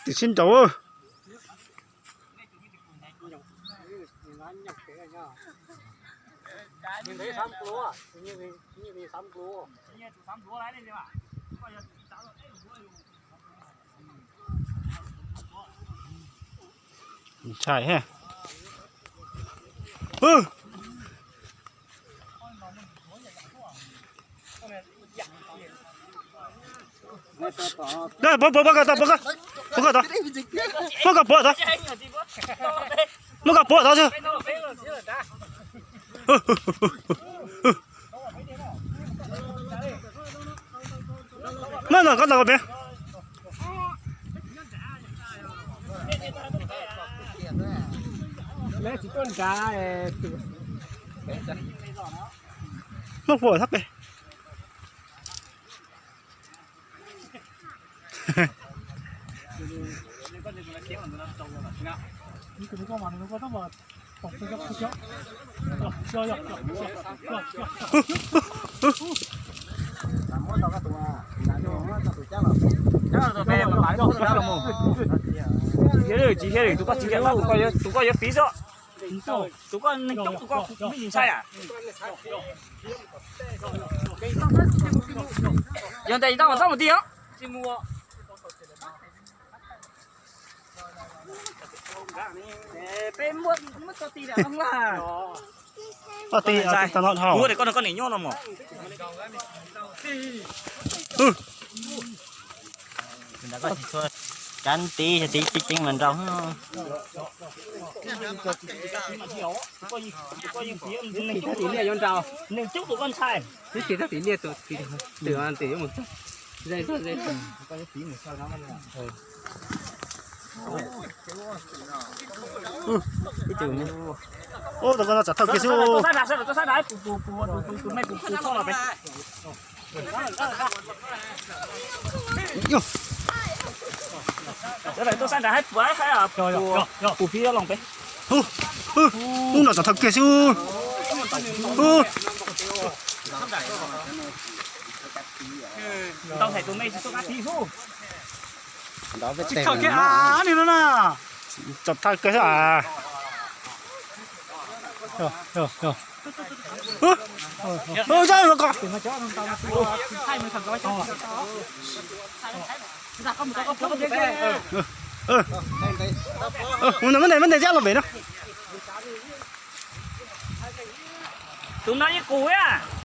Tim sib nraud. Ntshai he. Pov, pov, pov kom tau, pov kom tau. Pov kom pov tau. Muab kom pov tau xwb. Muab no koj tau pem. Muab pov thab pem. Tsis thiaj li, tsis thiaj li, tus koj tsis thiaj, tus koj yuav fiv xwb. Tus koj neeg coob, tus koj me ntsis ntshai a. Yog ntawd tau mas txhob mus ti os. Peb muab, muab tso ti lam no la. Koj ti, koj ti tau no dhau. Kuv tias koj, koj niam nyob no mos. Koj tsis txhua cab ti, yog ti ceev ceev mas nrau. Neeg thab tim liaj yuav nrau. Neeg coob tus koj ntshai. Twb tsis thab tim liaj tus, tus yuav mus txog. Ib tug, ub, tus koj no tsam thawj kiag xwb. Tuaj sab nrad, sab nrad, tuaj sab nrad, tus, tus, tus, tus, tus me tus, tus tshoj los pem. Tuaj sab nrad haib puas, haib puas, puas fiv los pem. Ub, ub, no tsam thawj kiag xwb. Ub. Ntau hais tus me tsis tuaj kab fiv xwb. Tsis thawj kiag a, ni no na. Tsam thawj kiag xwb a. Ub, ub, zab los koj. Mus ntes, muab ntes zab los pem no. Tus no yeej kus a.